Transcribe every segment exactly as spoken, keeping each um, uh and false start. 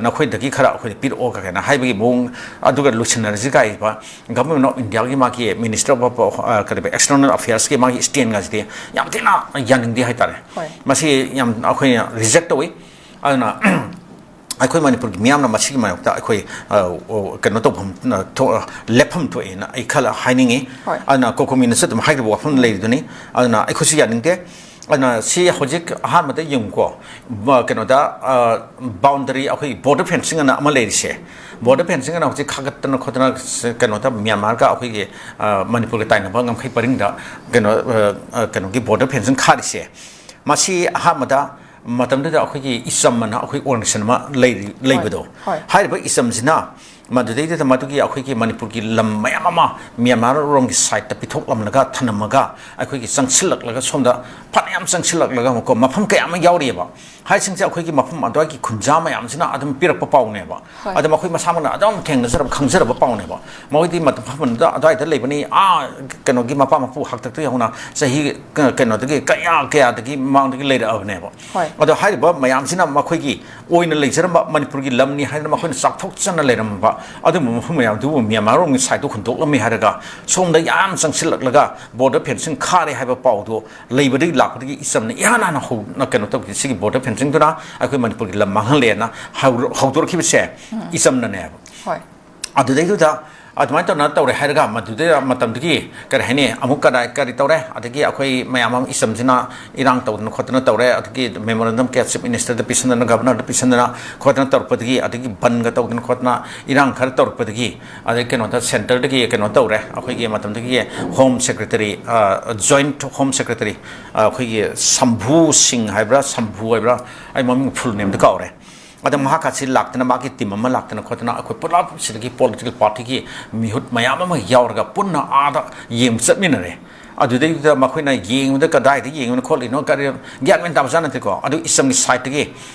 ꯅꯈꯣꯏꯗꯒꯤ ꯈꯔ ꯑꯩꯈꯣꯏꯗ ꯄꯤꯔꯛꯑꯣ ꯀꯥꯏꯅ ꯍꯥꯏꯕꯒꯤ ꯃꯑꯣꯡ ꯑꯗꯨꯒ ꯂꯣꯏꯁꯤꯟꯅꯔꯁꯤ ꯀꯥꯏꯕ꯫ Government of India ꯒꯤ ꯃꯥꯒꯤ Minister of, ꯑ, ꯀꯔꯤꯕ, External Affairs ꯀꯤ ꯃꯥꯒꯤ stand ꯒꯁꯤꯗꯤ ꯌꯥꯝ ꯊꯤꯅ ꯌꯥꯅꯤꯡꯗꯦ ꯍꯥꯏꯇꯥꯔꯦ꯫ ꯍꯣꯏ꯫ ꯃꯁꯤ ꯌꯥꯝ ꯑꯩꯈꯣꯏꯅ reject ꯇꯧꯏ꯫ ꯑꯗꯨꯅ ꯑꯩꯈꯣꯏ ꯃꯅꯤꯄꯨꯔꯒꯤ ꯃꯤꯌꯥꯝꯅ ꯃꯁꯤꯒꯤ ꯃꯥꯌꯣꯛꯇ ꯑꯩꯈꯣꯏ, ꯑ, ꯑꯣ, ꯀꯩꯅꯣ ꯇꯧꯐꯝ, ꯑ, ꯊꯣ-, ꯑ, ꯂꯦꯞꯐꯝ ꯊꯣꯛꯑꯦꯅ ꯑꯩ ꯈꯜꯂ ꯍꯥꯏꯅꯤꯡꯉꯤ꯫ ꯍꯣꯏ꯫ ꯑꯗꯨꯅ ꯀꯣꯀꯣꯃꯤꯅꯁꯨ ꯑꯗꯨꯝ ꯍꯥꯏꯈ꯭ꯔꯤꯕ ꯋꯥꯐꯝ ꯂꯩꯔꯤꯗꯨꯅꯤ꯫ ꯑꯗꯨꯅ ꯑꯩꯈꯣꯏꯁꯨ ꯌꯥꯅꯤꯡꯗꯦ꯫ ꯑꯗꯨꯅ ꯁꯤ ꯍꯧꯖꯤꯛ ꯑꯍꯥꯟꯕꯗ ꯌꯦꯡꯉꯨꯀꯣ, ꯕ-, ꯀꯩꯅꯣꯗ, ꯑ, boundary, ꯑꯩꯈꯣꯏꯒꯤ border fencing ꯑꯅ ꯑꯃ ꯂꯩꯔꯤꯁꯦ, border fencing ꯑꯅ ꯍꯧꯖꯤꯛ ꯈꯥꯒꯠꯇꯅ ꯈꯣꯠꯇꯅ ꯁ-, ꯀꯩꯅꯣꯗ ꯃ꯭ꯌꯥꯟꯃꯥꯔꯒ ꯑꯩꯈꯣꯏꯒꯤ, ꯑ, ꯃꯅꯤꯄꯨꯔꯒ ꯇꯥꯏꯅꯕ ꯉꯝꯈꯩ ꯄꯔꯤꯡꯗ ꯀꯩꯅꯣ, ꯑ, ꯑ, ꯀꯩꯅꯣꯒꯤ border fencing ꯈꯥꯔꯤꯁꯦ, ꯃꯁꯤ ꯑꯍꯥꯟꯕꯗ ꯃꯇꯝꯗꯨꯗ ꯑꯩꯈꯣꯏꯒꯤ ꯏꯆꯝ ꯑꯅ ꯑꯩꯈꯣꯏ organization ꯑꯃ ꯂꯩꯔꯤ, ꯂꯩꯕꯗꯣ, ꯍꯣꯏ꯫ ꯍꯥꯏꯔꯤꯕ ꯏꯆꯝꯁꯤꯅ ꯃꯗꯨꯗꯩꯗꯨꯗ ꯃꯗꯨꯒꯤ ꯑꯩꯈꯣꯏꯒꯤ ꯃꯅꯤꯄꯨꯔꯒꯤ ꯂꯝ ꯃꯌꯥꯝ ꯑꯃ ꯃ꯭ꯌꯥꯟꯃꯥꯔ ꯔꯣꯝꯒꯤ side ꯇ ꯄꯤꯊꯣꯛꯂꯝꯂꯒ ꯊꯅꯝꯃꯒ ꯑꯩꯈꯣꯏꯒꯤ ꯆꯪꯁꯤꯜꯂꯛꯂꯒ ꯁꯣꯝꯗ ꯐꯅꯌꯥꯝ ꯆꯪꯁꯤꯜꯂꯛꯂꯒ ꯑꯃꯨꯛꯀꯣ ꯃꯐꯝ ꯀꯌꯥ ꯑꯃ ꯌꯥꯎꯔꯤꯑꯕ꯫ ꯍꯥꯏꯁꯤꯡꯁꯦ ꯑꯩꯈꯣꯏꯒꯤ ꯃꯐꯝ ꯑꯗꯨꯋꯥꯏꯒꯤ ꯈꯨꯟꯖꯥ ꯃꯌꯥꯝꯁꯤꯅ ꯑꯗꯨꯝ ꯄꯤꯔꯛꯄ ꯄꯥꯎꯅꯦꯕ꯫ ꯍꯣꯏ꯫ ꯑꯗꯣ ꯃꯈꯣꯏ ꯃꯁꯥꯃꯛꯅ ꯑꯗꯨꯝ ꯊꯦꯡꯅꯖꯔꯕ, ꯈꯪꯖꯔꯕ ꯄꯥꯎꯅꯦꯕ꯫ ꯃꯈꯣꯏꯗꯤ ꯃꯇꯝ ꯐꯝꯕꯗ ꯑꯗꯨꯋꯥꯏꯗ ꯂꯩꯕꯅꯤ, ꯑꯥ, ꯀꯩꯅꯣꯒꯤ ꯃꯄꯥ ꯃꯄꯨ ꯍꯥꯛꯇꯛꯇꯒꯤ ꯍꯧꯅ ꯆꯍꯤ ꯀ-, ꯀꯩꯅꯣꯗꯒꯤ ꯀꯌꯥ ꯀꯌꯥꯗꯒꯤ ꯃꯃꯥꯡꯗꯒꯤ ꯂꯩꯔꯛꯑꯕꯅꯦꯕ꯫ ꯍꯣꯏ꯫ ꯑꯗꯣ ꯍꯥꯏꯔꯤꯕ ꯃꯌꯥꯝꯁꯤꯅ ꯃꯈꯣꯏꯒꯤ ꯑꯣꯏꯅ ꯂꯩꯖꯔꯝꯕ ꯃꯅꯤꯄꯨꯔꯒꯤ ꯂꯝꯅꯤ ꯍꯥꯏꯗꯅ ꯃꯈꯣꯏꯅ ꯆꯥꯎꯊꯣꯛꯆꯅ ꯂꯩꯔꯝꯕ ꯑꯗꯨꯒꯨꯝꯕ ꯃꯐꯝ ꯃꯌꯥꯝꯗꯨꯕꯨ ꯃ꯭ꯌꯥꯟꯃꯥꯔ ꯔꯣꯝꯒꯤ side ꯇ ꯍꯨꯟꯗꯣꯛꯂꯝꯃꯤ ꯍꯥꯏꯔꯒ ꯁꯣꯝꯗ ꯌꯥꯝ ꯆꯪꯁꯤꯜꯂꯛꯂꯒ border fencing ꯈꯥꯔꯦ ꯍꯥꯏꯕ ꯄꯥꯎꯗꯣ ꯂꯩꯕꯗꯒꯤ ꯂꯥꯛꯄꯗꯒꯤ ꯏꯆꯝꯅ ꯏꯍꯥꯟ ꯍꯥꯟꯅ ꯍꯧ-, ꯀꯩꯅꯣ ꯇꯧꯈꯤ꯫ ꯁꯤꯒꯤ border fencing ꯗꯨꯅ ꯑꯩꯈꯣꯏ ꯃꯅꯤꯄꯨꯔꯒꯤ ꯂꯝ ꯃꯥꯡꯍꯜꯂꯦꯅ ꯍꯧꯔ-, ꯍꯧꯗꯣꯔꯛꯈꯤꯕꯁꯦ ꯏꯆꯝꯅꯅꯦꯕ꯫ ꯍꯣꯏ꯫ ꯑꯗꯨꯗꯩꯗꯨꯗ ꯑꯗꯨꯃꯥꯏꯅ ꯇꯧꯅ ꯇꯧꯔꯦ ꯍꯥꯏꯔꯒ ꯃꯗꯨꯗꯩ ꯃꯇꯝꯗꯨꯒꯤ ꯀꯔꯤ ꯍꯥꯏꯅꯤ, ꯑꯃꯨꯛ ꯀꯗꯥꯏ ꯀꯔꯤ ꯇꯧꯔꯦ, ꯑꯗꯒꯤ ꯑꯩꯈꯣꯏ ꯃꯌꯥꯝ ꯑꯃ ꯏꯆꯝꯁꯤꯅ ꯏꯔꯥꯡ ꯇꯧꯗꯅ ꯈꯣꯠꯇꯅ ꯇꯧꯔꯦ, ꯑꯗꯒꯤ memorandum ꯀꯌꯥ Chief Minister ꯗ ꯄꯤꯁꯟꯗꯅ, Governor ꯗ ꯄꯤꯁꯟꯗꯅ ꯈꯣꯠꯇꯅ ꯇꯧꯔꯛꯄꯗꯒꯤ, ꯑꯗꯒꯤ ꯕꯟꯒ ꯇꯧꯗꯅ ꯈꯣꯠꯇꯅ ꯏꯔꯥꯡ ꯈꯔ ꯇꯧꯔꯛꯄꯗꯒꯤ, ꯑꯗꯩ ꯀꯩꯅꯣꯗ centre ꯗꯒꯤ ꯀꯩꯅꯣ ꯇꯧꯔꯦ, ꯑꯩꯈꯣꯏꯒꯤ ꯃꯇꯝꯗꯨꯒꯤ Home Secretary, ꯑ, Joint Home Secretary, ꯑ, ꯑꯩꯈꯣꯏꯒꯤ ꯁꯝꯚꯨ ꯁꯤꯡ ꯍꯥꯏꯕ꯭ꯔꯥ, ꯁꯝꯚꯨ ꯍꯥꯏꯕ꯭ꯔꯥ, ꯑꯩ ꯃꯃꯤꯡ full name ꯗꯣ ꯀꯥꯎꯔꯦ꯫ ꯑꯗ ꯃꯍꯥꯛ ꯑꯁꯤ ꯂꯥꯛꯇꯅ, ꯃꯥꯒꯤ team ꯑꯃ ꯂꯥꯛꯇꯅ ꯈꯣꯠꯇꯅ ꯑꯩꯈꯣꯏ ꯄꯨꯂꯞ ꯁꯤꯗꯒꯤ political party ꯒꯤ ꯃꯤꯍꯨꯠ ꯃꯌꯥꯝ ꯑꯃ ꯌꯥꯎꯔꯒ ꯄꯨꯟꯅ ꯑꯥꯗ ꯌꯦꯡꯕ ꯆꯠꯃꯤꯟꯅꯔꯦ꯫ ꯑꯗꯨꯗꯩꯗꯨꯗ ꯃꯈꯣꯏꯅ ꯌꯦꯡꯕꯗ ꯀꯗꯥꯏꯗ ꯌꯦꯡꯕꯅꯣ ꯈꯣꯠꯂꯤꯅꯣ ꯀꯔꯤ ꯒ꯭ꯌꯥꯟ ꯃꯦꯟ ꯇꯥꯕ ꯖꯥꯠ ꯅꯠꯇꯦꯀꯣ꯫ ꯑꯗꯨ ꯏꯆꯝꯒꯤ side ꯇꯒꯤ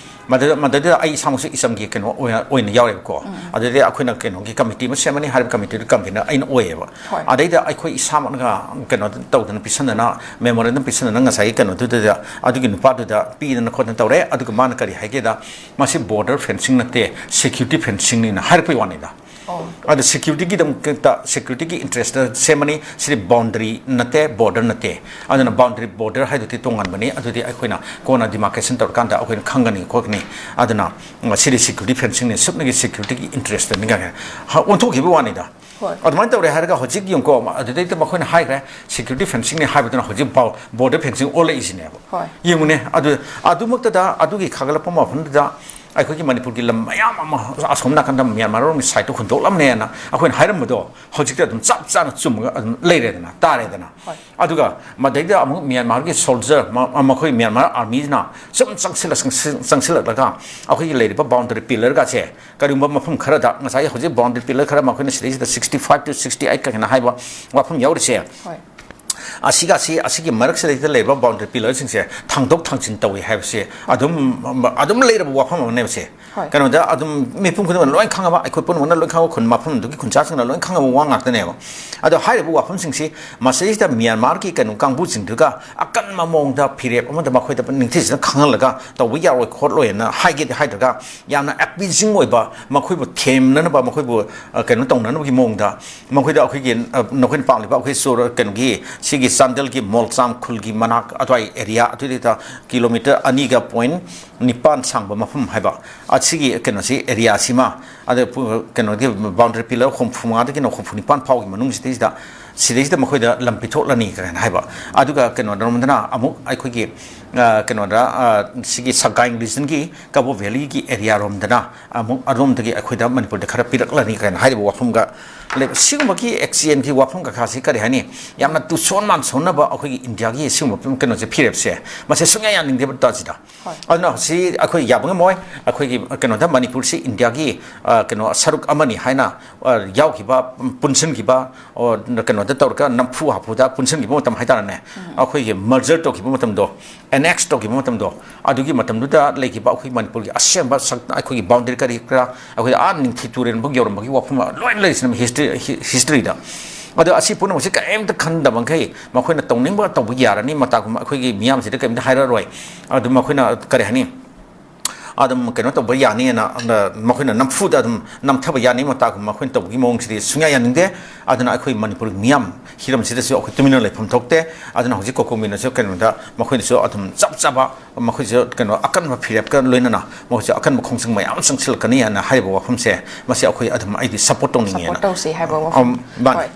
ꯃꯗꯨꯗ ꯃꯗꯨꯗ ꯑꯩ ꯏꯁꯥꯃꯛꯁꯨ ꯏꯆꯝꯒꯤ ꯀꯩꯅꯣ ꯑꯣꯏꯅ ꯑꯣꯏꯅ ꯌꯥꯎꯔꯦꯕꯀꯣ꯫ ꯑꯗꯨꯗꯤ ꯑꯩꯈꯣꯏꯅ ꯀꯩꯅꯣꯒꯤ ꯀꯃꯤꯇꯤ ꯑꯃ ꯁꯦꯝꯃꯅꯤ, ꯍꯥꯏꯔꯤꯕ ꯀꯃꯤꯇꯤꯗꯨ ꯀꯟꯚꯤꯅꯔ ꯑꯩꯅ ꯑꯣꯏꯌꯦꯕ꯫ ꯍꯣꯏ꯫ ꯑꯗꯩꯗ ꯑꯩꯈꯣꯏ ꯏꯁꯥꯃꯛꯅꯒ ꯀꯩꯅꯣ ꯇꯧꯗꯅ ꯄꯤꯁꯟꯗꯅ, ꯃꯦꯃꯣꯔꯦꯟꯗꯝ ꯄꯤꯁꯟꯗꯅ ꯉꯁꯥꯏꯒꯤ ꯀꯩꯅꯣꯗꯨꯗ ꯑꯗꯨꯒꯤ ꯅꯨꯄꯥꯗꯨꯗ ꯄꯤꯗꯅ ꯈꯣꯠꯇꯅ ꯇꯧꯔꯦ꯫ ꯑꯗꯨꯒ ꯃꯥꯅ ꯀꯔꯤ ꯍꯥꯏꯒꯦꯗ, "ꯃꯁꯤ ꯕꯣꯔꯗꯔ ꯐꯦꯟꯁꯤꯡ ꯅꯠꯇꯦ, ꯁꯦꯀ꯭ꯌꯨꯔꯤꯇꯤ ꯐꯦꯟꯁꯤꯡꯅꯤꯅ" ꯍꯥꯏꯔꯛꯄꯩ ꯋꯥꯅꯤꯗ꯫ ꯑꯣ꯫ ꯑꯗꯨ ꯁꯦꯀ꯭ꯌꯨꯔꯤꯇꯤꯒꯤꯗꯃꯛꯇ, ꯁꯦꯀ꯭ꯌꯨꯔꯤꯇꯤꯒꯤ ꯏꯟꯇꯔꯦꯁꯇ ꯁꯦꯝꯃꯅꯤ꯫ ꯁꯤꯗꯤ ꯕꯥꯎꯟꯗꯔꯤ ꯅꯠꯇꯦ, ꯕꯣꯔꯗꯔ ꯅꯠꯇꯦ꯫ ꯑꯗꯨꯅ ꯕꯥꯎꯟꯗꯔꯤ, ꯕꯣꯔꯗꯔ ꯍꯥꯏꯗꯨꯗꯤ ꯇꯣꯉꯥꯟꯕꯅꯤ꯫ ꯑꯗꯨꯗꯤ ꯑꯩꯈꯣꯏꯅ ꯀꯣꯟꯅ ꯗꯤꯃꯥꯔꯀꯦꯁꯟ ꯇꯧꯔꯀꯥꯟꯗ ꯑꯩꯈꯣꯏꯅ ꯈꯪꯒꯅꯤ ꯈꯣꯠꯀꯅꯤ꯫ ꯑꯗꯨꯅ ꯁꯤꯗꯤ ꯁꯦꯀ꯭ꯌꯨꯔꯤꯇꯤ ꯐꯦꯟꯁꯤꯡꯅꯤ, ꯁꯨꯞꯅꯒꯤ ꯁꯦꯀ꯭ꯌꯨꯔꯤꯇꯤꯒꯤ ꯏꯟꯇꯔꯦꯁꯇꯅꯤ ꯀꯥꯏꯅ ꯍ-, ꯑꯣꯟꯊꯣꯛꯈꯤꯕ ꯋꯥꯅꯤꯗ꯫ ꯍꯣꯏ꯫ ꯑꯗꯨꯃꯥꯏꯅ ꯇꯧꯔꯦ ꯍꯥꯏꯔꯒ ꯍꯧꯖꯤꯛ ꯌꯦꯡꯉꯨꯀꯣ, ꯑꯗꯨꯗꯩꯗ ꯃꯈꯣꯏꯅ ꯍꯥꯏꯈ꯭ꯔꯦ, "ꯁꯦꯀ꯭ꯌꯨꯔꯤꯇꯤ ꯐꯦꯟꯁꯤꯡꯅꯤ" ꯍꯥꯏꯕꯗꯨꯅ ꯍꯧꯖꯤꯛ ꯕꯣꯔꯗꯔ ꯐꯦꯟꯁꯤꯡ ꯑꯣꯜꯂꯛꯏꯁꯤꯅꯦꯕ꯫ ꯍꯣꯏ꯫ ꯌꯦꯡꯉꯨꯅꯦ, ꯑꯗꯨ, ꯑꯗꯨꯃꯛꯇꯗ, ꯑꯗꯨꯒꯤ ꯈꯥꯒꯠꯂꯛꯄ ꯃꯐꯝꯗꯨꯗ ꯑꯩꯈꯣꯏꯒꯤ ꯃꯅꯤꯄꯨꯔꯒꯤ ꯂꯝ ꯃꯌꯥꯝ ꯑꯃ ꯑꯁꯣꯝ ꯅꯥꯀꯟꯗ ꯃ꯭ꯌꯥꯟꯃꯥꯔ ꯔꯣꯝꯒꯤ ꯁꯥꯏꯠꯇ ꯍꯨꯟꯗꯣꯛꯂꯝꯅꯦꯅ ꯑꯩꯈꯣꯏꯅ ꯍꯥꯏꯔꯝꯕꯗꯣ ꯍꯧꯖꯤꯛꯇꯤ ꯑꯗꯨꯝ ꯆꯞ ꯆꯥꯅ ꯆꯨꯝꯃꯒ ꯑꯗꯨꯝ ꯂꯩꯔꯦꯗꯅ, ꯇꯥꯔꯦꯗꯅ꯫ ꯍꯣꯏ꯫ ꯑꯗꯨꯒ ꯃꯗꯩꯗ ꯑꯃꯨꯛ ꯃ꯭ꯌꯥꯟꯃꯥꯔꯒꯤ ꯁꯣꯜꯖꯔ, ꯃ-, ꯃꯈꯣꯏ ꯃ꯭ꯌꯥꯟꯃꯥꯔ ꯑꯥꯔꯃꯤꯁꯤꯅ ꯁꯨꯝ ꯆꯪꯁꯤꯜꯂ-, ꯆꯪꯁꯤꯜ-, ꯆꯪꯁꯤꯜꯂꯛꯂꯒ ꯑꯩꯈꯣꯏꯒꯤ ꯂꯩꯔꯤꯕ ꯕꯥꯎꯟꯗꯔꯤ ꯄꯤꯂꯔꯒꯁꯦ ꯀꯔꯤꯒꯨꯝꯕ ꯃꯐꯝ ꯈꯔꯗ, ꯉꯁꯥꯏ ꯍꯧꯖꯤꯛ ꯕꯥꯎꯟꯗꯔꯤ ꯄꯤꯂꯔ ꯈꯔ ꯃꯈꯣꯏꯅ ꯁꯤꯗꯩꯁꯤꯗ sixty five to sixty eight ꯀꯥꯏꯅ ꯍꯥꯏꯕ ꯋꯥꯐꯝ ꯌꯥꯎꯔꯤꯁꯦ, ꯍꯣꯏ꯫ ꯑꯁꯤꯒꯁꯤ, ꯑꯁꯤꯒꯤ ꯃꯔꯛꯁꯤꯗꯩꯗ ꯂꯩꯔꯤꯕ ꯕꯥꯎꯟꯗꯔꯤ ꯄꯤꯂꯔꯁꯤꯡꯁꯦ ꯊꯥꯡꯗꯣꯛ ꯊꯥꯡꯖꯤꯟ ꯇꯧꯏ ꯍꯥꯏꯕꯁꯦ ꯑꯗꯨꯝ, ꯑꯗꯨꯝ ꯂꯩꯔꯕ ꯋꯥꯐꯝ ꯑꯃꯅꯦꯕꯁꯦ꯫ ꯍꯣꯏ꯫ ꯀꯩꯅꯣꯗ ꯑꯗꯨꯝ ꯃꯤꯄꯨꯝ ꯈꯨꯗꯤꯡꯃꯛ ꯂꯣꯏ ꯈꯪꯉꯕ, ꯑꯩꯈꯣꯏ ꯄꯨꯝꯅꯃꯛꯅ ꯂꯣꯏ ꯈꯪꯉꯕ, ꯈꯨꯟ ꯃꯐꯝꯗꯨꯒꯤ ꯈꯨꯟꯖꯥꯁꯤꯡꯅ ꯂꯣꯏ ꯈꯪꯉꯕ ꯋꯥ ꯉꯥꯛꯇꯅꯦꯕ꯫ ꯑꯗꯣ ꯍꯥꯏꯔꯤꯕ ꯋꯥꯐꯝꯁꯤꯡꯁꯤ ꯃꯁꯤꯗꯩꯁꯤꯗ ꯃ꯭ꯌꯥꯟꯃꯥꯔꯒꯤ ꯀꯩꯅꯣ ꯀꯥꯡꯕꯨꯁꯤꯡꯗꯨꯒ ꯑꯀꯟꯕ ꯃꯑꯣꯡꯗ ꯐꯤꯔꯦꯞ ꯑꯃꯗ ꯃꯈꯣꯏꯗ ꯅꯤꯡꯊꯤꯖꯅ ꯈꯪꯍꯜꯂꯒ ꯇꯧꯕ ꯌꯥꯔꯣꯏ ꯈꯣꯠꯂꯣꯏꯅ ꯍꯥꯏꯒꯦꯗꯤ ꯍꯥꯏꯗ꯭ꯔꯒ, ꯌꯥꯝꯅ ꯑꯦꯄꯤꯖꯤꯡ ꯑꯣꯏꯕ, ꯃꯈꯣꯏꯕꯨ ꯊꯦꯝꯅꯅꯕ, ꯃꯈꯣꯏꯕꯨ, ꯑ, ꯀꯩꯅꯣ ꯇꯧꯅꯅꯕꯒꯤ ꯃꯑꯣꯡꯗ ꯃꯈꯣꯏꯗ ꯑꯩꯈꯣꯏꯒꯤ, ꯑ, ꯅꯈꯣꯏꯅ ꯄꯥꯝꯂꯤꯕ ꯑꯩꯈꯣꯏ ꯆꯨꯔ-, ꯀꯩꯅꯣꯒꯤ ꯁꯤꯒꯤ ꯆꯥꯟꯗꯦꯜꯒꯤ ꯃꯣꯜꯆꯥꯝ ꯈꯨꯜꯒꯤ ꯃꯅꯥꯛ ꯑꯗꯨꯋꯥꯏ ꯑꯦꯔꯤꯌꯥ ꯑꯗꯨꯗꯩꯗ ꯀꯤꯂꯣꯃꯤꯇꯔ ꯑꯅꯤꯒ ꯄꯣꯏꯟ ꯅꯤꯄꯥꯟ ꯁꯥꯡꯕ ꯃꯐꯝ ꯍꯥꯏꯕ, ꯑꯁꯤꯒꯤ ꯀꯩꯅꯣꯁꯤ, ꯑꯦꯔꯤꯌꯥꯁꯤꯃ, ꯑꯗ ꯄꯨ-, ꯀꯩꯅꯣꯒꯤ ꯕꯥꯎꯟꯗꯔꯤ ꯄꯤꯂꯔ ꯍꯨꯝꯐꯨ ꯃꯉꯥꯗꯒꯤꯅ ꯍꯨꯝꯐꯨ ꯅꯤꯄꯥꯟ ꯐꯥꯎꯒꯤ ꯃꯅꯨꯡꯁꯤꯗꯩꯁꯤꯗ, ꯁꯤꯗꯩꯁꯤꯗ ꯃꯈꯣꯏꯗ ꯂꯝ ꯄꯤꯊꯣꯛꯂꯅꯤ ꯀꯥꯏꯅ ꯍꯥꯏꯕ꯫ ꯑꯗꯨꯒ ꯀꯩꯅꯣꯗꯔꯣꯝꯗꯅ ꯑꯃꯨꯛ ꯑꯩꯈꯣꯏꯒꯤ, ꯑ, ꯀꯩꯅꯣꯗ, ꯑ, ꯁꯤꯒꯤ ꯁꯒꯥꯏꯡ ꯔꯤꯖꯟꯒꯤ ꯀꯕꯣ ꯚꯦꯂꯤꯒꯤ ꯑꯦꯔꯤꯌꯥꯔꯣꯝꯗꯅ ꯑꯃꯨꯛ ꯑꯗꯣꯝꯗꯒꯤ ꯑꯩꯈꯣꯏꯗ ꯃꯅꯤꯄꯨꯔꯗ ꯈꯔ ꯄꯤꯔꯛꯂꯅꯤ ꯀꯥꯏꯅ ꯍꯥꯏꯔꯤꯕ ꯋꯥꯐꯝꯒ ꯂꯩꯕ꯫ ꯁꯤꯒꯨꯝꯕꯒꯤ ꯑꯦꯛꯁꯆꯦꯟꯖꯀꯤ ꯋꯥꯐꯝ ꯀꯩꯀꯥꯁꯤ ꯀꯔꯤ ꯍꯥꯏꯅꯤ, ꯌꯥꯝꯅ ꯇꯨꯁꯣꯟ ꯃꯥꯟꯁꯣꯟꯅꯕ ꯑꯩꯈꯣꯏꯒꯤ ꯏꯟꯗꯤꯌꯥꯒꯤ ꯁꯤꯒꯨꯝꯕ ꯀꯩꯅꯣꯁꯦ, ꯐꯤꯔꯦꯞꯁꯦ, ꯃꯁꯤ ꯁꯨꯡꯌꯥ ꯌꯥꯅꯤꯡꯗꯦꯕ ꯇꯥꯁꯤꯗ꯫ ꯍꯣꯏ꯫ ꯑꯗꯨꯅ ꯁꯤ ꯑꯩꯈꯣꯏ ꯌꯥꯕ ꯉꯝꯃꯣꯏ꯫ ꯑꯩꯈꯣꯏꯒꯤ ꯀꯩꯅꯣꯗ ꯃꯅꯤꯄꯨꯔꯁꯤ ꯏꯟꯗꯤꯌꯥꯒꯤ, ꯑ, ꯀꯩꯅꯣ ꯁꯔꯨꯛ ꯑꯃꯅꯤ ꯍꯥꯏꯅ, ꯑ, ꯌꯥꯎꯈꯤꯕ, ꯄꯨꯟꯁꯤꯟꯈꯤꯕ, ꯑꯣ, ꯀꯩꯅꯣꯗ ꯇꯧꯔꯒ ꯅꯝꯐꯨ ꯍꯥꯐꯨꯗ ꯄꯨꯟꯁꯤꯟꯈꯤꯕ ꯃꯇꯝ ꯍꯥꯏꯇꯥꯔꯦꯅꯦ, ꯑꯩꯈꯣꯏꯒꯤ ꯃꯔꯖꯔ ꯇꯧꯈꯤꯕ ꯃꯇꯝꯗꯣ, ꯑꯦꯅꯦꯛꯁ ꯇꯧꯈꯤꯕ ꯃꯇꯝꯗꯣ, ꯑꯗꯨꯒꯤ ꯃꯇꯝꯗꯨꯗ ꯂꯩꯈꯤꯕ ꯑꯩꯈꯣꯏ ꯃꯅꯤꯄꯨꯔꯒꯤ ꯑꯁꯦꯡꯕ ꯁꯛ, ꯑꯩꯈꯣꯏꯒꯤ ꯕꯥꯎꯟꯗꯔꯤ ꯀꯔꯤ ꯀꯔꯥ, ꯑꯩꯈꯣꯏ ꯑꯥ ꯅꯤꯡꯊꯤ ꯇꯨꯔꯦꯜꯐꯥꯎ ꯌꯧꯔꯝꯕꯒꯤ ꯋꯥꯐꯝ ꯂꯣꯏꯅ ꯂꯩꯔꯤꯁꯤꯅ ꯍꯤꯁꯇ꯭ꯔꯤ, ꯍꯤ-, ꯍꯤꯁꯇ꯭ꯔꯤꯗ꯫ ꯑꯗꯣ ꯑꯁꯤ ꯄꯨꯝꯅꯃꯛꯁꯤ ꯀꯔꯤꯝꯇ ꯈꯟꯗꯕ ꯃꯈꯩ ꯃꯈꯣꯏꯅ ꯇꯧꯅꯤꯡꯕ ꯇꯧꯕ ꯌꯥꯔꯅꯤ, ꯃꯇꯥꯒꯨꯝꯕ ꯑꯩꯈꯣꯏꯒꯤ ꯃꯤꯌꯥꯝꯁꯤꯗ ꯀꯔꯤꯝꯇ ꯍꯥꯏꯔꯔꯣꯏ꯫ ꯑꯗꯨ ꯃꯈꯣꯏꯅ ꯀꯔꯤ ꯍꯥꯏꯅꯤ, ꯑꯗꯨꯝ ꯀꯩꯅꯣ ꯇꯧꯕ ꯌꯥꯅꯤꯅ, ꯑ, ꯃꯈꯣꯏꯅ ꯅꯝꯐꯨꯗ ꯑꯗꯨꯝ ꯅꯝꯊꯕ ꯌꯥꯅꯤ, ꯃꯇꯥꯒꯨꯝꯕ ꯃꯈꯣꯏꯅ ꯇꯧꯕꯒꯤ ꯃꯑꯣꯡꯁꯤꯗꯤ ꯁꯨꯡꯌꯥ ꯌꯥꯅꯤꯡꯗꯦ꯫ ꯑꯗꯨꯅ ꯑꯩꯈꯣꯏ ꯃꯅꯤꯄꯨꯔꯒꯤ ꯃꯤꯌꯥꯝ ꯍꯤꯔꯝꯁꯤꯗꯁꯨ ꯑꯩꯈꯣꯏ ꯇꯨꯃꯤꯟꯅ ꯂꯩꯐꯝ ꯊꯣꯛꯇꯦ꯫ ꯑꯗꯨꯅ ꯍꯧꯖꯤꯛ ꯀꯣꯀꯣꯃꯤꯅꯁꯨ ꯀꯩꯅꯣꯗ ꯃꯈꯣꯏꯅꯁꯨ ꯑꯗꯨꯝ ꯆꯞ ꯆꯥꯕ, ꯃꯈꯣꯏꯁꯨ ꯀꯩꯅꯣ ꯑꯀꯟꯕ ꯐꯤꯔꯦꯞꯀ ꯂꯣꯏꯅꯅ ꯃꯈꯣꯏꯁꯨ ꯑꯀꯟꯕ ꯈꯣꯡꯖꯪ ꯃꯌꯥꯝ ꯆꯪꯁꯤꯜꯂꯛꯀꯅꯤ ꯍꯥꯏꯅ ꯍꯥꯏꯔꯤꯕ ꯋꯥꯐꯝꯁꯦ, ꯃꯁꯤ ꯑꯩꯈꯣꯏ ꯑꯗꯨꯝ ꯑꯩꯗꯤ ꯁꯞꯄꯣꯔꯠ ꯇꯧꯅꯤꯡꯉꯦꯅ꯫ ꯁꯞꯄꯣꯔꯠ ꯇꯧꯁꯤ ꯍꯥꯏꯕ ꯋꯥꯐꯝ꯫ ꯑꯝ, ꯃꯥꯅꯤ꯫ ꯍꯣꯏ꯫